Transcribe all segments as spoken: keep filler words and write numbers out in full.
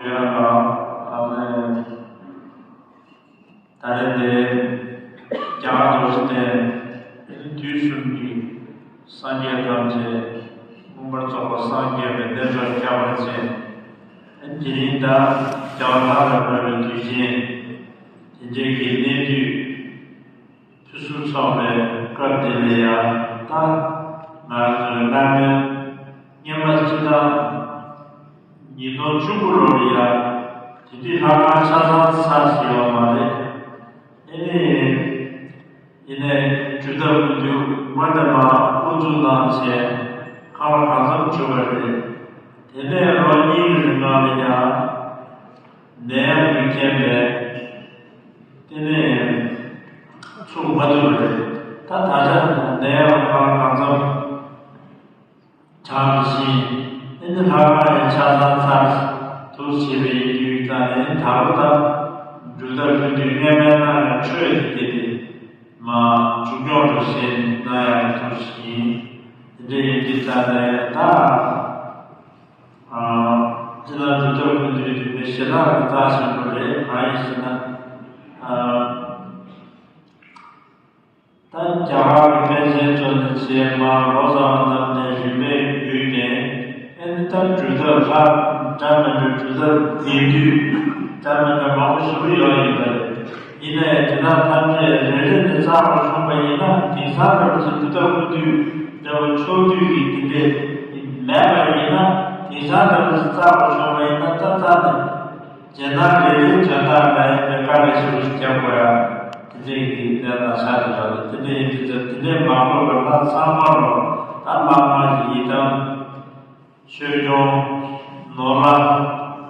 ཡང་ལ་ཨ་ནི་ད་རེས་དེ་རྒྱ་གར་རྡོ་རྗེ་གདན་དེ་ནི་དུས་གསུམ་གྱི་སངས་རྒྱས་ཐམས་ཅད་མངོན་པར་རྫོགས་པར་སངས་རྒྱས་པའི་གདན་དུ་ཁྱབ་པར་བྱས། དེ་རིང་ད་རྒྱལ་བ་ལྷ་ལ་བབས་པའི་དུས་ཆེན་དེ་འདྲའི་གི་གནས་དུས། ཕུན་སུམ་ཚོགས་པའི་སྐབས་དེ་ལ་ཡང་ད་ང་ཚོའི་སླར་ཡང་སྔོན་མ་སྤྱི་ཟླ་ཉིས་སྟོང་བཅུ་དགུ་ལོར་ཡང་དེ་དུས་ལྷ་ཁང་ཆ་ཚང་ཚར་ཟིན་ཡོད་མ་རེད། ཨེ་ནི་ཡིན་ནའི་གྲུབ་མཐའ་ཀུན་འདུས་དབུ་མ་དང་མ་དབུ་འཛུགས་གནང་བྱས་ཁ་བ་གང་འཚམ་གྲུབ་པ་རེད། དེ་ནས་ལོ་གཉིས་ཀྱི་རིང་ལ་ཡང་ནད་ཡམས་ཀྱིས་ཁེངས་པས། དེ་ནས་ཚུགས་མ་ཐུབ་པ་རེད། ད་ད་ཆ་ནད་ཡམས་ཁ་གང་འཚམ་གྲངས་བཞིན་ཨེ་ནི་ལྷ་ཁང་ཡང་ཆ་ཚང་ཚར་ཐུགས་བྱས་པའི་ཡིན་དུས་ད་ནི་ད་ལོ་ད་གྲུབ་མཐའ་ཀུན་འདུས་སྔོན་མའི་ནང་ནས་འཕྲོས་ཏེ་དེ་དེ་མ་མཇུག་སྐྱོང་འགྲོ་ཞེས་གནང་ཡག་གི་ཐུགས་བཞིན་དེ་འདྲ་ཡིན་དུས་ད་ནས་ད། སྤྱི་ལ་གྲུབ་མཐའ་ཀུན་འདུས་དེ་པའི་ཞེ་དྲག་གི་རྩ་ཆེན་པོ་རེད། གང་ཡིན་ཟེར་ན། ད་རྒྱ་གར་གྱི་པཎ་ཆེན་ཚོ་ནི་རྗེས་མ་ལོ་ཙཱ་བ་རྣམས་ནས་རིམ་པས་བརྒྱུད་ནས་ཨེ་ནི་ད་གྲུབ་མཐའ་ལྷ་འདྲ་མི་འདྲ་གྲུབ་མཐའ་ལྡན་དུས་འདྲ་མི་འདྲ་མང་པོ་ཞིག་ཡོད་ཡིན་པ་རེད། ཡིན་ནའི་དེ་དག་ཐམས་ཅད་རེ་རེ་ནས་རྩ་བ་ཆོད་པ་ཡིན་ན་དེང་སང་འདྲ་བོ་ཞིག་གྲུབ་མཐའ་ཀུན་འདུས་འདྲ་བོ་ཕྱོགས་བསྡུས་ཀྱི་དེ་འདྲས་མེད་པ་ཡིན་ན་དེང་སང་འདྲ་བོ་ཞིག་རྩ་བ་ཆོད་པ་ཡིན་ན་ད་རྩ་ནས་རྗེས་གནང་རེ་རེའི་དོན་དག་ལ་ཡིན་པའི་བཀའ་ལས་ཞུ་རྒྱབ་དགོས་ཡ་དེ་འདྲས་ཀྱི་གནས་སྟངས་ཆགས་བསྡད་ཡོད་རེད། དེ་འདྲས་ཡིན་དུས་ཙམ་དེ་འདྲས་མ་དགོས་པར་ད་ཚང་མ་ལོ་ད་བླ་མ་ཡི་དམ། ཆོས་སྐྱོང་། ནོར་ལྷ།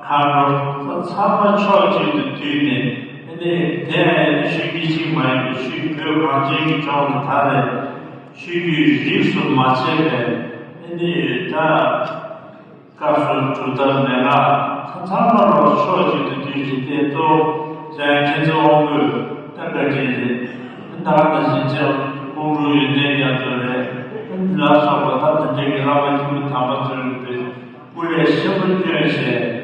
མཁའ་འགྲོ་ཚང་མ་ཕྱོགས་གཅིག་ཏུ་བསྡུས་ནས་ཨེ་ནི་དེ་ཨེ་ནི་ཆོས་བརྒྱུད་གཅིག་མ་ཡིན་པའི་ཆོས་བོད་གངས་ཅན་གྱི་ལྗོངས་ལ་ད་རེས་ཆོས་བརྒྱུད་རིས་སུ་མ་ཆད་པའི་ཨེ་ནི་ད་བཀའ་སྲུང་གྲུབ་མཐའ་མན་ངག་ཚང་མ་ལོ་ཕྱོགས་གཅིག་ཏུ་བསྡུས་ཤིང་དེ་གཙོ་བོ་འཇམ་དབྱངས་མཁྱེན་བརྩེ་དབང་པོས་ད་བཀའ་དྲིན་རེད། ད་ག་ནང་བཞིན་ཅེས་ཀོང་སྤྲུལ་ཡོན་ཏན་རྒྱ་མཚོ་རེད། ལ་སོགས་པ་ད་དེ་འདྲའི་གི་བླ་མ་ཆེན་པོ་དམ་པ་ཚོས་པའི་སྐུ་ལས་ཆེན་པོ་བསྐྱོན་བྱས།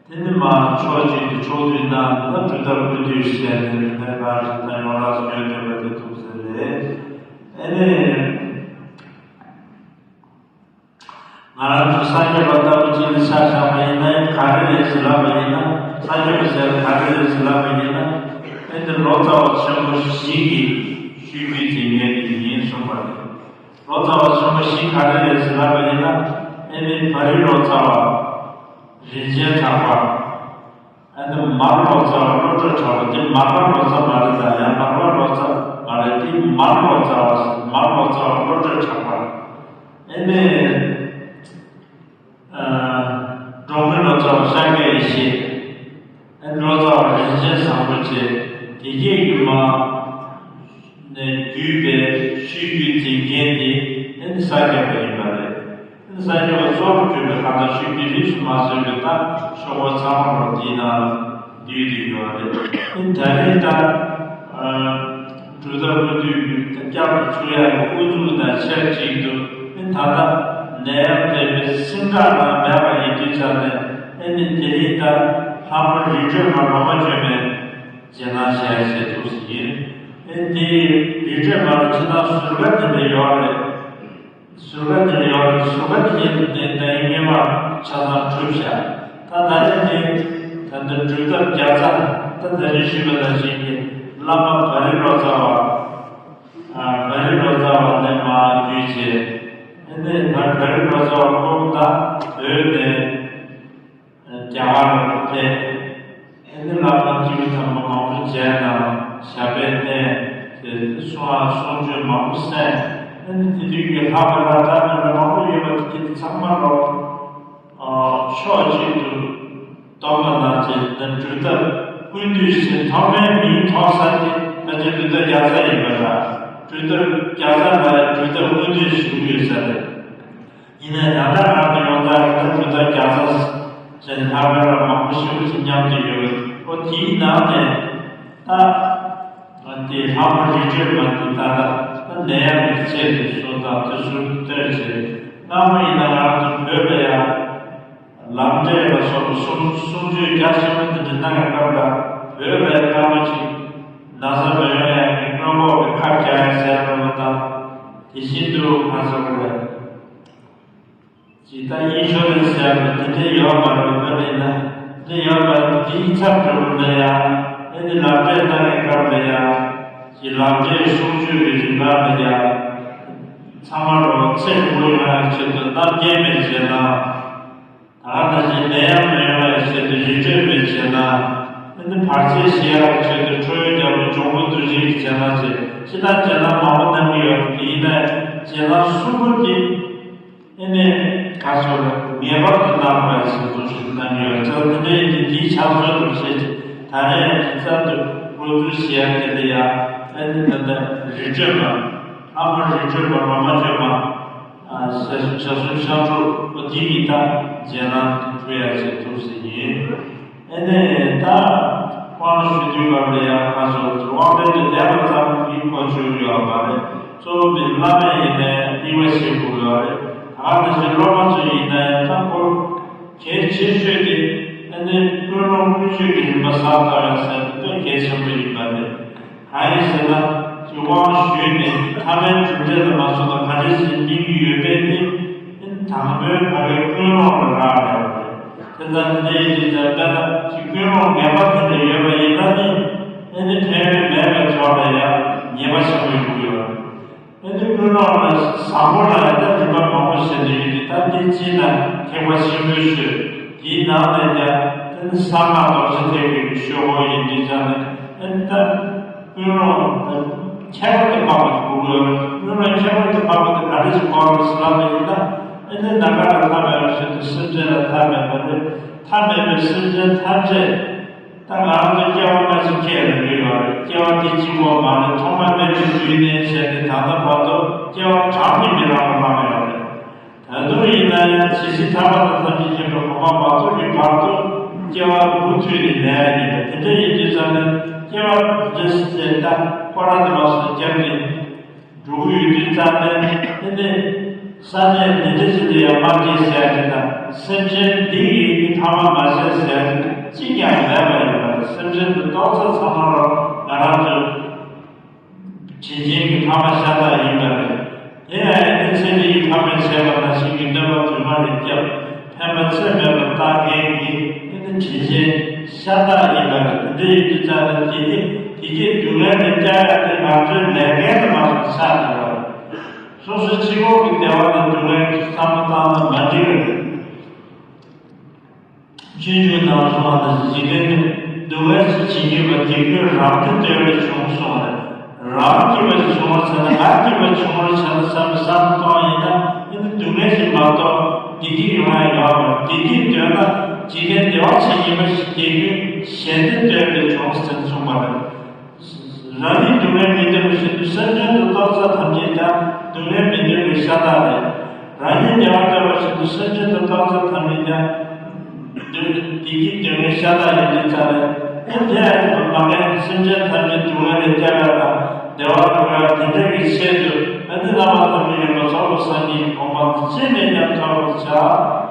དེ་ནི་མ་ཕྱོགས་གཅིག་ཏུ་ཕྱོགས་བསྡུས་གནང་ན་གྲུབ་མཐའ་ཀུན་འདུས་ཞེས་ནས་རིག་གནས་པར་ཞིག་དང་ཡོངས་གྲགས་སུ་ཡོད་བསྡད་པ་དེ་ཐུགས་སྲས་རེད། ཨེ་ནི། ང་རང་ཚོ་སངས་རྒྱས་པ་ལྟ་བུ་ཅིག་ལ་ཆ་བཞག་པ་ཡིན་ན་ག་རེ་རེད་ཟེར་ལབ་པ་ཡིན་ན། སངས་རྒྱས་པ་ཟེར་ག་རེ་རེད་ཟེར་ལབ་པ་ཡིན་ན། ཨེ་འདི་ལོ་ཙཱ་བ་ཆེན་པོ་བཞི་གི་ཆོས་བརྒྱུད་འཛིན་མཁན་དེ་ཡིན་གསུངས་པ་རེད། ལོ་ཙཱ་བ་ཆེན་པོ་བཞི་ག་རེ་རེད་ཟེར་ལབ་པ་ཡིན་ན། ཨེ་འདི་བ་རི་ལོ་ཙཱ་བ། རིན་ཆེན་གྲགས་པ། ཨ་ནི་མར་ལོ་ཙཱ་བ་བློ་གྲོས་གྲགས་པ་དེ་མར་པ་ལོ་ཙཱ་མ་རེད་ད་ཡང་མར་པ་ལོ་ཙཱ་མ་རེད་དེ་མར་ལོ་ཙཱ་བ་མར་ལོ་ཙཱ་བ་བློ་གྲོས་གྲགས་པ། ཨེ་ནས་འབྲོང་མི་ལོ་ཙཱ་བ་ཤཱཀྱ་ཡེ་ཤེས། ཨེ་ལོ་ཙཱ་བ་རིན་ཆེན་བཟང་པོ་བཅས་དེ་རྗེས་ཀྱི་མ་ནས་བརྒྱུད་པའི་ཆོས་བརྒྱུད་འཛིན་མཁན་དེ་ཨེ་ནི་ས་སྐྱ་པ་ཡིན་པ་རེད། ས་སྐྱ་པ་གཙོ་བོར་གྱུར་པའི་ཁ་ཐག་ཆོད་པའི་རིས་སུ་མ་ཆད་པའི་ད་ཤོག་བུ་ཚང་མ་ལོ་དེའི་ནང་འདུས་ཏེ་ཡོད་རེད། ད་རེས་ད་གྲུབ་མཐའ་ཀུན་འདུས་ཀྱི་བསྐྱར་དུ་ཚུགས་ཡག་གི་དབུ་འཛུགས་དང་ཆབས་ཅིག་ཏུ་ད་ལྟ་ནད་ཡམས་འདས་པའི་སེང་བྲག་ནང་མེད་པ་ཡིན་དུས་ཙང་ནས་ཨེ་ནི་དེ་རིང་ད་ལྷ་མོ་རི་ཁྲོད་མ་ལོ་མ་བྱོན་པའི་རྗེས་གནང་ཞལ་ཞེས་ཐུགས་སུ་ཡིན། ཨེ་དེ་རི་ཁྲོད་མ་ལ་ཕྱི་ནང་ཟུར་ཁ་དེ་འདྲ་ཡོད་རེད། ཟུར་ཁ་དེར་ཡོད་རེད། ཟུར་ཁ་དེ་ཡིན་དེ་ད་ཡིན་ངེས་པར་ཆ་ཚང་གྲུབ་བཞག་ད་ད་རེས་དེ་ད་ལྟ་གྲུབ་མཐའ་བརྒྱ་རྩ་ད་ད་རེས་ཞུས་པ་ནང་བཞིན་གྱི་བླ་མ་བ་རི་ལོ་ཙཱ་བ། བ་རི་ལོ་ཙཱ་བ་ནས་མར་བརྒྱུད་བྱས། ཨེ་ནས་ད་བ་རི་ལོ་ཙཱ་བ་ཁོང་ད་བོད་ནས། རྒྱ་གར་ལ་ཕེབས། ཨེ་ནི་བླ་མ་སྐྱེས་བུ་དམ་པ་མང་པོ་མཇལ་གནང་ཞབས་པད་བརྟན་ཞེས་གསུང་བ་གསུང་ཆོས་མང་པོ་གསན། ཨེ་ནི་དེ་དུས་ཀྱི་ལྷག་པའི་ལྷ་དྲག་མི་འདྲ་མང་པོ་ཡོད་པ་དེ་ཚང་མ་ལོ། ཕྱོགས་གཅིག་ཏུ་བསྡོམས་པ་ན་ཅེས་ནི་གྲུབ་མཐའ་ཀུན་འདུས་ཞེས་ཐོག་མའི་མིང་ཐོགས་ས་དེ་ཕལ་ཆེར་གྲུབ་མཐའ་བརྒྱ་རྩ་ཡིན་པ་འདྲ། གྲུབ་མཐའ་བརྒྱ་རྩ་ལ་གྲུབ་མཐའ་ཀུན་འདུས་ཞེས་ཡོད་ས་རེད། ཡིན་ནའི་ཡང་དག་ངང་དུ་ཡོངས་གྲགས་ཀྱི་ད་གྲུབ་མཐའ་བརྒྱ་རྩ་ཅན་ལྷག་པའི་ལ་མང་པོ་ཞེ་པོ་ཅིག་མཉམ་དུ་ཡོད། ཨོ་དེའི་ནང་ནས་ད་དེ་ལྷ་མོ་རི་ཁྲོད་མ་དེ་ད་ལྟ་ད་ནད་ཡམས་ཀྱི་ཆེད་དུ་གསུངས་དང་དེ་ཚུར་བཏོན་བྱས་སྔ་མོ་ཡིན་ན་ང་ཚོ་བོད་ལ་ཡང་ལམ་འབྲས་ལ་སོགས་པའི་གསུང་གསུང་ཆོས་ ཅིག་ན་ཚ་མི་ཡོང་ཡག་གི་སྔོན་འགོག་གི་ཁབ་རྒྱག་ཡག་ཟེར་བ་དང་། དེ་བཞིན་དུ་གང་ཟེར་བ་རེད། ཇི་ལྟར་ཡིད་ཆོས་ལ་ཟེར་བ་དེ་འདྲ་ཡོད་མ་རེད། དཔེར་ན་དེ་འདྲ་ཡོད་མ་རེད། དེའི་ཚབ་འགྲོ་བ་ལ་ཡང་ཨེ་ནི་ལག་འབྲེལ་གནང་གི་སྐབས་ལ་ཡང་ཇི་ལག་འབྲེལ་གསུང་ཆོས་ཀྱི་རིམ་པ་ལ་ཡང་ཚང་མ་རོ་ཚེ་རིང་པོ་ཡོང་ཡག་ཆེད་དུ་རྣམ་རྒྱལ་མེད་བྱས་ན། ད་ག་ནང་བཞིན་ནད་ཡམས་མི་ཡོང་བའི་ཆེད་དུ་རི་ཁྲོད་མེད་བྱས་ན། ཨེ་ནི་བར་ཆད་ཞི་ཡག་ཆེད་དུ་ཁྲོ་བོའི་རྒྱལ་པོ་འཇོམས་མགོན་རྡོ་རྗེ་གི་རྗེས་གནང་བྱས། ཅི་ལྟར་རྗེས་གནང་མང་པོ་གནང་གི་ཡོད་རེད། དེ་ཡིན་ན་རྗེས་གནང་གསུམ་པོ་དེ་ཨེ་ནི་ག་ཚོད་ངེས་པར་དུ་གནང་དགོས་ཡག་ཆེད་དུ་ཞུ་གནང་གི་ཡོད་རེད། ད་དེ་འདྲ་ཡིན་དུས་དེའི་ཕྱག་སྲོལ་དུ་བྱས། ད་རེས་ཀྱི་ཚབ་ཏུ་འགོ་འཛུགས་བྱེད་ཡག་དེ་ལ་ཡང་ཨེ་ནི་ད་ལྟ་རི་ཁྲོད་པ། ལྷ་མོ་རི་ཁྲོད་པ་ལོ་མ་ཁྲོད་པ། ཨ་ཞལ་ཞལ་གསུམ་ཤངས་ཁྲོ་བོ་འདི་གཉིས་ད་རྗེས་གནང་ཕུལ་ཡག་ཆེད་ཐུགས་སྲས་ཡིན། ཨེ་ནས་ད་དབང་ཞུ་དུས་སྐབས་ལ་ཡང་ཁ་ཕྱོགས་ཀྱི་དབང་པོ་དེ་བསྡད་པ་ཙམ་གྱིས་གོ་ཆོད་ཡོད་པ་རེད། གཙོ་བོ་དེ་བླ་མ་ཡིན་ནའི་སྡིག་པ་ཞིག་དགོས་ཡོད་རེད། ད་ག་ནང་བཞིན་སློབ་མ་ཚོ་ཡིན་ནའི་ད་ཁོ་གལ་ཆེ་ཤོས་དེ་ཨ་ནི་ཀུན་སློང་ཀུན་སྤྱོད་ཀྱི་རིམ་པ་གསལ་བཏབ་ཡག་ཟེར་ན་དཔེ་གལ་ཆེན་པོ་ཡིན་པ་རེད། གང་ཡིན་ཟེར་ན། དབང་ཞུས་ནས་ཐ་མལ་གྲུབ་འབྲས་ལ་མ་སོང་ན་ག་འདྲ་ཞིག་སྙིང་གི་ཡོད་པས་ནི། དང་པོའི་བར་བའི་ཀུན་སློང་ལ་རག་ལས་པ་རེད། དེ་ལྟར་འདི་འདྲའི་ཡིན་ཙང་དཔེར་ན་ཅིག་ཀུན་སློང་ངན་པ་དེ་འདྲ་ཡོད་པ་ཡིན་ན་ནི། ཨེ་ནི་ཕན་ཡོན་མེད་པའི་ཐོག་ལ་ཡང་ཉེས་པ་ཆེན་པོ་ཡོང་གི་ཡོད་རེད། ཨེ་ནི་ཀུན་སློང་ལ་བཟང་པོ་ལ་ཡང་ད་རིམ་པ་མང་པོ་བཤད་ནས་ཡོད་དེ། ད་འདི་གཅིག་ལ་ཐེག་པ་ཆེན་པོའི་ཆོས། དེའི་ནང་ནས་ཀྱང་ཨེ་ནི་གསང་སྔགས་རྡོ་རྗེ་ཐེག་པའི་ཆོས་སྐོར་ཡིན་དུས་ཙང་ནས། ཨེ་ནི་ད་ཀུན་སློང་ཁྱད་པར་དུ་འཕགས་པ་དགོས་ཀྱི་ཡོད་རེད། ཀུན་སློང་ཁྱད་པར་དུ་འཕགས་པ་དེ་ག་རེ་ཞིག་དགོས་རེད་ཟེར་ལབ་པ་ཡིན་ན། ཨེ་ནི་ནམ་མཁའ་ལ་མཐའ་མེད་པ་བཞིན་དུ་སེམས་ཅན་ལ་མཐའ་མེད་པ་རེད། མཐའ་མེད་པའི་སེམས་ཅན་ཐམས་ཅད། ད་ང་རང་ཚོ་སྐྱེ་བ་སྔ་ཕྱི་ཁས་ལེན་གྱི་ཡོད་རེད། སྐྱེ་བ་འདི་གཅིག་པོ་མ་རེད། ཐོག་མ་མེད་པའི་དུས་ནས་བྱས་ཏེ་ད་ལྟ་བར་དུ་སྐྱེ་བ་གྲངས་ཀྱིས་མི་རག་པ་བླངས་ཡོད་རེད། ད་དུང་ཡིན་ན་ཡང་ཇི་སྲིད་ཐར་པ་དང་ཐམས་ཅད་མཁྱེན་པའི་གོ་འཕང་མ་ཐོབ་ཀྱི་བར་དུ་སྐྱེ་བ་མུ་མཐུད་ནས་ལེན་ཡ་ཡིན་པ་དེ་འདྲ་ཡིན་དུས་ཙང་ནས། སྐྱེ་བ་འདི་ཟེར་ད་སྐོར་ར་དེ་མ་སོང་བརྒྱབ་ནས་འགྲོ་གི་ཡོད་དུས་ཙང་ནས། དེ་ནས་ས་གནས་འདི་འདྲ་ཞིག་ལ་ཡང་མ་སྐྱེས་ཟེར་ཡ་དེ་དང་། སེམས་ཅན་འདི་ཡིས་ནི་ཕ་མ་མ་བྱས་ཟེར་ཡ་དེ་གཅིག་ཀྱང་མེད་པ་ཡིན་པ་རེད། སེམས་ཅན་དེ་ཏོག་ཙམ་ཚང་མ་རོ་ང་རང་ཚོའི་དྲིན་ཅན་གྱི་ཕ་མ་ཤ་སྟག་ཡིན་པ་རེད། དེ་ཡང་ཨེ་ནི་ཚེ་འདི་ཡི་ཕ་མས་བྱས་པ་ནང་བཞིན་གྱི་སྣོན་པ་དུ་མ་རེ་བརྒྱབ། ཕན་པ་ཚད་མེད་པར་བཏང་མཁན་གྱི་ཨེ་ནི་དྲིན་ཅན་ཤ་སྟག་ཡིན་པ་རེད། དེ་འདྲ་ཡིན་དུས་ཙང་ནས་དེ་དེ་དེ་གའི་སྡུག་བསྔལ་ལས་སྐྱོབ་ཡ་དེ་ང་ཚོའི་ལས་འགན་དུ་མ་སོང་ཆགས་བསྡད་པ་རེད། སོ་སོའི་ཕྱི་ཁོག་གི་བདེ་བ་དང་སྡུག་བསྔལ་གྱི་བསམ་བློ་བཏང་ན་མ་འགྲིག་པ་རེད། སྤྱོད་འཇུག་ནང་གསུངས་པ་ལྟར་འཇིག་རྟེན་དུ་སྡུག་བསྔལ་ཞིག་བྱེད་ཀྱིན་པ་སྡིག་ཀུན་རང་གིས་བཏོན་པས་བྱུང་གསུངས་པ་རེད། རང་སྐྱིད་པ་ཞིག་བྱུང་བར་བྱས་ན། ང་སྐྱིད་པ་བྱུང་བར་བྱས་ན་བསམ་པའི་བསམ་བློ་གཏོང་ཡིན་ན། ཨེ་ནི་སྡུག་བསྔལ་ཞིག་མ་གཏོགས་བདེ་སྐྱིད་ཡོང་ཡ་ཡོད་མ་རེད། བདེ་སྐྱིད་འདོད་ན་འཇིག་རྟེན་བདེ་བ་ཅན་ཡིན་པ་ཞིག་སྡིག་ཀུན་གཞན་དོན་བཏོན་པས་བྱུང་ཟེར་གསུངས་པ་རེད། རང་ཉིད་སྡུག་བསྔལ་མི་འདོད་པ་བཞིན་དུ་སེམས་ཅན་དུ་ཏོག་ཙམ་ཐམས་ཅད་ཀྱང་སྡུག་བསྔལ་མི་འདོད་པའི་ཤ་སྟག་རེད། རང་ཉིད་བདེ་བ་འདོད་པ་བཞིན་དུ་སེམས་ཅན་དུ་ཏོག་ཙམ་ཐམས་ཅད་ཀྱང་སྡུག་བདེ་སྐྱིད་འདོད་མཁན་ཤ་སྟག་ཡིན་དུས་ཙང་ནས། ཨེ་དེ་ཡང་མ་ངན་སེམས་ཅན་ཐམས་ཅད་སྡུག་བསྔལ་ལས་སྐྱོབ་ཡ་དང་བདེ་བ་འདོད་ཡ་དེ་འདྲ་གི་ཆེད་དུ། ཨ་ནི་བླ་མ་དམ་པའི་ཡོན་ཏན་རྫོགས་པའི་སངས་རྒྱས་ཀྱི་གོ་འཕང་ཅི་ནས་ཀྱང་ཐོབ་པར་བྱ།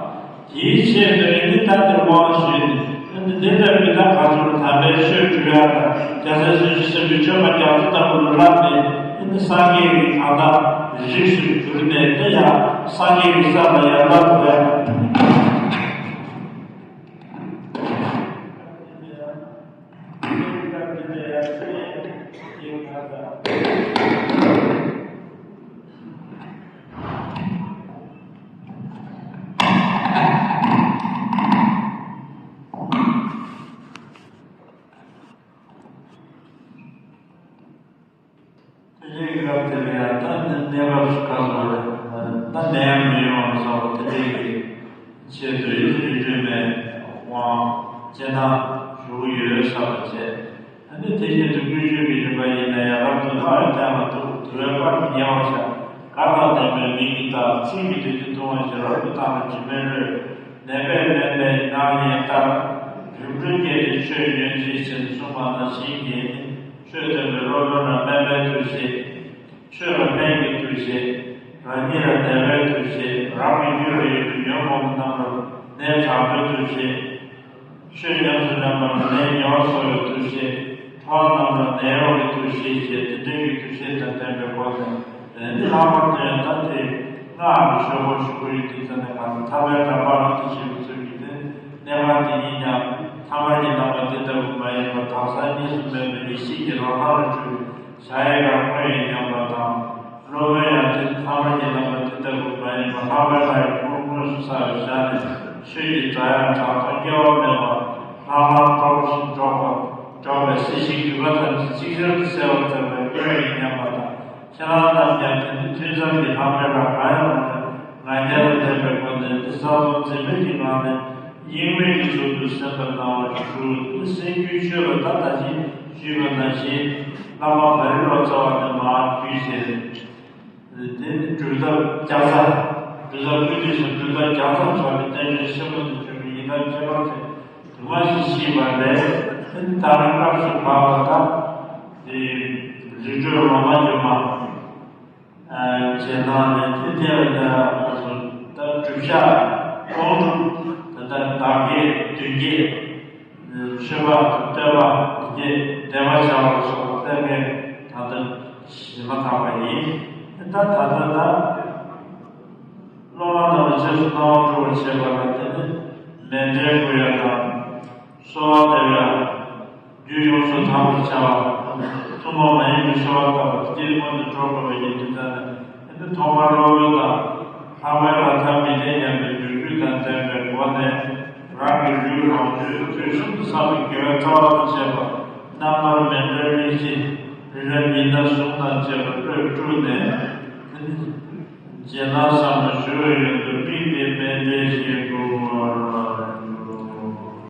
དེའི་ཆེད་དུ་ཨེ་ནི་ད་དེ་དབང་ཞུས་ནས། ཨེ་ནི་འདི་ལྟ་བུའི་ད་ག་ཚོད་དམ་པའི་ཆོས་སྒྲུབ་ཡ་དང་། རྒྱལ་སྲས་བྱང་ཆུབ་སེམས་དཔའི་སྤྱོད་པ་རྒྱ་མཚོ་ལྟ་བུ་ལ་བསླབས་ནས། ཨེ་ནི་སངས་རྒྱས་ཀྱི་གང་དག་རིགས་སུ་གྱུར་ནས། དེ་ཡང་སངས་རྒྱས་ཀྱི་ས་ལ་ཡར་བསླབ་དགོས་ཡ། དེ་རིང་གི་སྐབས་དེ་ལ་ཡང་ད་ནི་གནས་སྐབས་སུ་ག་སོང་རེད། ད་ནད་ཡམས་མི་ཡོང་བ་སོགས་དེ་རིང་གི་ཆེད་དུ་ཡིན་རིགས་སྒྲོལ་མའི་དབང་སྤྱན་དྲངས་ཞུ་གི་ཡོད་ཟེར་བ་བྱས། ཨ་ནི་དེ་བཞིན་དུ་ཀུན་སྤྱོད་ཀྱི་རིམ་པ་ཡིན་ན་ཡང་། རབ་ཏུ་སྔགས་ཀྱི་སྟེང་ལ་འདུག། དུ་བའི་དཔལ་གྱིས་ཉེ་བར་བཞག། གར་དང་ལྡན་པའི་མིང་གིས་བཏགས། ཚིག་གི་བདུད་རྩི་བཏུང་བར་བྱ། རབ་ཏུ་དྭངས་པའི་དྲི་མས་གོས། ནད་པས་སྨན་པའི་སྣང་བརྙན་ལྟར། རིམ་གྲོ་བསྐྱེད་དེ་ཆོས་ཉོན་ཅིག་ཅེས་གསུངས་པ་ནང་བཞིན་གྱི། ཆོས་སྟོན་པའི་སློབ་དཔོན་ལ་སྨན་པའི་ཐུགས་བཞེད། ཆོས་ལ་སྨན་གྱི་ཐུགས་བཞེད། རང་ཉིད་ལ་ནད་པའི་ཐུགས་བཞེད། རང་གི་རྒྱུད་ལ་ཡོད་པའི་ཉོན་མོངས་པ་རྣམས་ལ་ནད་དྲག་པོའི་ཐུགས་བཞེད། ཆོས་ཉམས་སུ་ལེན་པ་ལ་ནད་ཉེ་བར་སོང་བའི་ཐུགས་བཞེད། ཁོང་རྣམས་ལ་ནད་གཡོག་གི་འདུ་ཤེས་བཅས་དེ་འདྲའི་གི་འདུ་ཤེས་དང་ལྡན་པའི་སྒོ་ནས་དེ་ནི་ལྷག་པར་དུ་ཡང་ད་དེ་སྔགས་ཀྱི་ཆོས་སྐོར་ཞུ་གི་ཡོད་དུས་ཙམ་ནས་གང་ཐར་པའི་གདམས་པ་རང་དུ་བྱེད་པའི་ཚུལ་གྱིས་ཏེ། གནས་སྐབས་དེ་ཉིད་ཀྱང་ཐ་མལ་གྱི་རྣམ་པ་དེ་ལྟ་བུ་མ་ཡིན་པར་དག་ས་གཉིས་སུ་མེད་པའི་ཡེ་ཤེས་ཀྱི་རང་སྣང་ལ་གྲོལ་བའི་གཞལ་ཡས་ཀྱི་དངོས་ཡིན་སྙམ་པ་དང་། སློབ་དཔོན་ཡང་དེ་ཐ་མལ་གྱི་རྣམ་པ་དེ་ལྟ་བུ་མ་ཡིན་པར་ལྷག་པའི་ལྷ་ཡི་སྐུ་དངོས་སུ་གསལ་བའི་ཞལ་ནས་ཆོས་ཀྱི་སྒྲ་དབྱངས་གྲགས་སྟོང་སྐྱེ་བ་མེད་པ་ལྷང་ལྷང་སྒྲོག་བཞིན་སྒྲོག་པ་སྒྲོག་པའི་སྲིད་ཞིའི་རྒུད་པ་ཐམས་ཅད་ཅིག་ཅར་དུ་སེལ་བར་མཛད་པའི་དངོས་ཡིན་སྙམ་པ་དང་། ཁྱེད་རང་རྣམས་ཀྱང་དེ་ནི་ཐུན་མཚམས་ཀྱི་ལྷག་པའི་ལྷ་གང་ཡང་མ་ལུས་ང་རྒྱལ་ལ་ལྡན་པའི་སྒོ་ནས་འདི་བསམ་བློ་འཛིན་མེད་ཀྱི་ངང་ནས་དབྱིངས་མེད་ཀྱི་ཚུལ་དུ་གསན་པར་གནང་བར་ཞུ། འདི་གསན་རྒྱུའི་ཆོས་ལ་ད་ད་ཅི་ཞུས་པ་ནང་བཞིན་བླ་མ་བ་རི་ལོ་ཙཱ་བ་ནས་མར་བརྒྱུད་བྱས། དེ་ནི་སྒྲུབ་ཐབས་རྒྱག་ས། སྒྲུབ་ཐབས་ཀུན་བཏུས་སུ་སྒྲུབ་ཐབས་རྒྱག་ས་ཚོགས་པའི་རྟེན་འབྲེལ་ཆེན་པོ་དུ་གྱུར་པའི་ཡི་དམ་ཁྱད་པར་ཅན་དུ་མ་ཞིག་ཤེས་པ་ལས། ད་རེས་སྐབས་སུ་བབ་པ་དང་། དེ་རི་ཁྲོད་ལོ་མ་སྒྱུ་མ། རྗེས་གནང་ནས་དེ་དེ་ལ་ད་སྒྲུབ་བྱ་སྟོང་གྲུབ་ད་ལྟ་བདག་བསྐྱེད་མདུན་བསྐྱེད། མཆོད་པ་བསྟོད་པ་འདི་བསྐྱེད་བཟླས་པ་བྱ་བ་སོགས་ལ་བརྟེན་པའི་ད་ལྟ་བྱེ་མ་ཐག་པ་ཡིན། ད་ད་ལྟ་ད་སློབ་མ་རྣམས་ལ་རྗེས་སུ་གནང་བ་སྒྲུབ་པར་བྱེད་པ་ལ་བརྟེན་ནས་མཎྜལ་ཕུལ་ཡ་དང་། གསོལ་བ་འདེབས་ཡ། རྒྱུད་ཡོངས་སུ་དག་པར་བྱ་བ། ཐུན་མོང་མ་ཡིན་པའི་གསོལ་བ་བཏབ་པ་དེ་སྔོན་དུ་འགྲོ་དགོས་པ་ཡིན་དུས་ཙང་ནས་དེ་ནི་ཐོག་མར་སློབ་དཔོན་དང་ལྷག་པའི་ལྷ་ཐ་མི་དད་སྙམ་པའི་མོས་གུས་དང་ལྡན་པའི་སྒོ་ནས་རང་གི་ལུས་ལོངས་སྤྱོད་དུས་གསུམ་དུ་བསགས་པའི་དགེ་བའི་རྩ་བ་དང་བཅས་པ་རྣམ་པར་མཎྜལ་ལེགས་བྱིན་རི་རབ་ཉི་ཟླ་གསུམ་དང་བཅས་པ་བློས་སྤྲུགས་ནས། རྗེས་གནང་བསམ་པ་ཞུ་བའི་ཡོན་དུ་དམིགས་ཏེ་མཎྜལ་གྱི་སྒོ་ལ།